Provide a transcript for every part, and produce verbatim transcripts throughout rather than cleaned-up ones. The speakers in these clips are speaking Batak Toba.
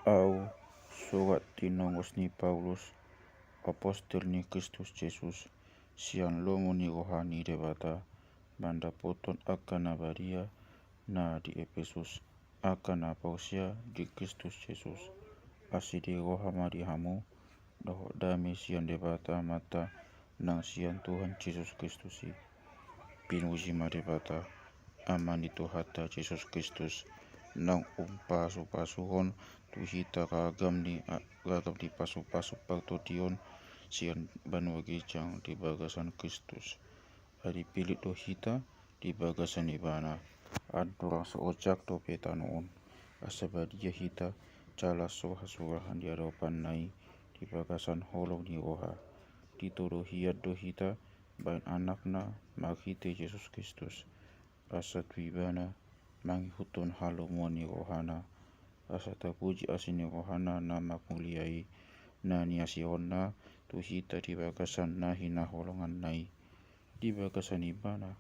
Au, surat tinongos ni Paulus, apostel ni Kristus Jesus, sian lomo ni roha ni Debata, mandapothon angka na badia na di Epesus, angka na porsea di Kristus Jesus. Asi ni roha ma di hamu, dohot dame sian Debata Amanta nang sian Tuhan Jesus Kristus i. Pinuji ma Debata, Ama ni Tuhanta Jesus Kristus, naung umpasupasuhon tu hita ragam ni, ragam ni pasupasu partondion sian banua ginjang di bagasan Kristus. Ai dipillit do hita di bagasan Ibana, andorang so ojak dope tano on, asa badia hita jala so hasurahan di adopanna i di bagasan holong ni roha. Ditodo hian do hita baen anakna marhite Jesus Kristus, asa tu Ibana mangihuthon halomoan ni rohana, asa tapuji asi ni rohana na marmulia i, na niasihonna tu hita di bagasan na hinaholonganna i. Di bagasan Ibana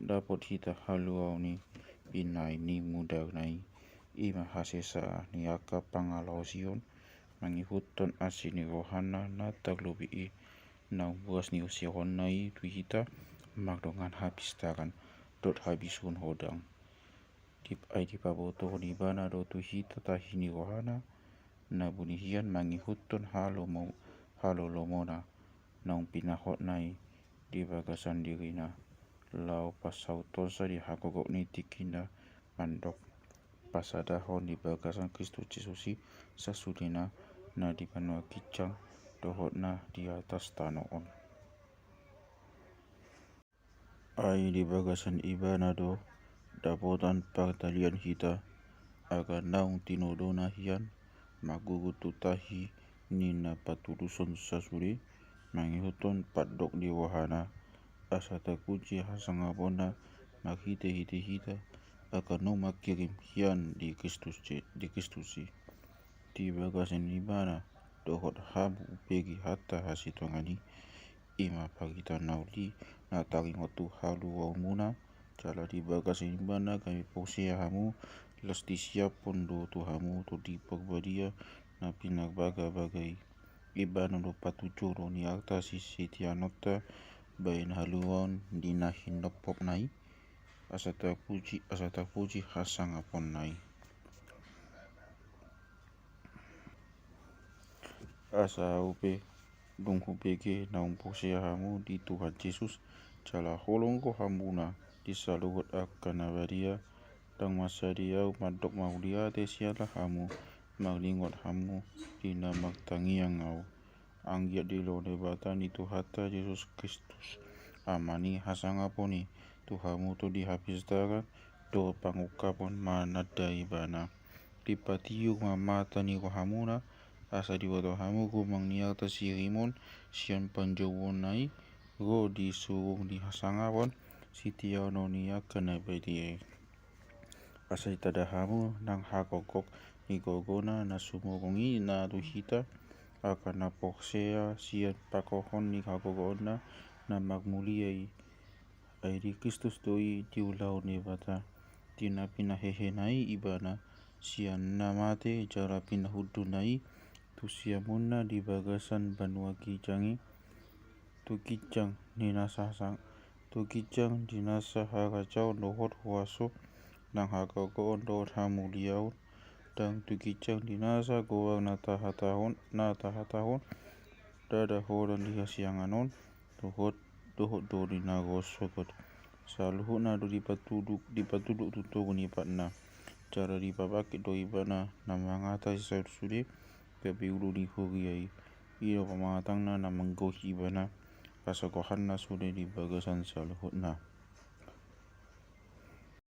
dapot hita haluaon ni binaen ni mudarna i, i ma hasesaan ni angka pangalaosion, mangihuthon asi ni rohana na tarlobi i, naung boas niusironna i tu hita mardongan hapistaran dohot habisuhon hodang. Di, ai dipabotohon Ibana do tu hita tahi ni rohana na buni hian mangihuthon halomo-, halolomona naung pinahotna i di bagasan dirina, laho pasahuthonsa di hagogok ni tingkina mandok pasadahon di bagasan Kristus Jesus i sasudena na di banua ginjang dohot na di atas tano on. Ai di bagasan Ibana do dapotan partalian hita, angka naung tinodona hian, margogo tu tahi ni na patuduson sasude, mangihuthon pandok ni rohana, asa tapuji hasangaponna marhitehite hita, angka naung mangkirim hian di Kristus Je-, di Kristus i. Di bagasan Ibana dohot hamu umbege hata hasintongan i, i ma barita na uli na taringot tu haluaonmuna, jala di bagasan Ibana gabe porsea hamu, las disiaphon do tu hamu Tondi Parbadia na pinarbagabaga i. Ibana do patujolo ni arta sisitiaonta baen haluaon di na hinophopna i, asa tapuji, asa tapuji hasangaponna i. Asa au pe, dung hubege naung porsea hamu di Tuhan Jesus, jala holong rohamuna di saluhut angka na badia, ndang mansai au mandok mauliate siala hamu, marningot hamu di na martangiang au. Anggiat dilehon Debata ni Tuhanta Jesus Kristus, Ama ni hasangapon i, tu hamu Tondi hapistaran dohot pangungkapon mananda Ibana. Dipatiur ma mata ni rohamuna, asa diboto hamu gumang ni arta sirimon sian panjouonna i, ro di surung ni hasangapon sitiaonon ni angka na badia i. Asa ditanda hamu nang hagogok ni gogona na sumurung i na tu hita, angka na porsea sian pangohon ni hagogoonna na marmulia i. Ai di Kristus do i diulahon Debata, di na pinahehena i Ibana sian na mate jala pinahundulna i tu siamunna di bagasan banua ginjang i, tu ginjang ni nasa sang-, tu ginjang di nasa harajaon dohot huaso, nang hagogoon dohot hamuliaon, ndang tu ginjang di nasa goar na tahatahon, na tahatahon, ndada holan di hasiangan on, dohot, dohot do di na ro sogot. Saluhutna do dipatuduk, dipatuduk tu togu ni patna. Jala dipabangkit do Ibana na mangatasi sude, gabe ulu ni huria i. I do pamatangna na manggohi Ibana, asa gohanna sude di bagasan saluhutna.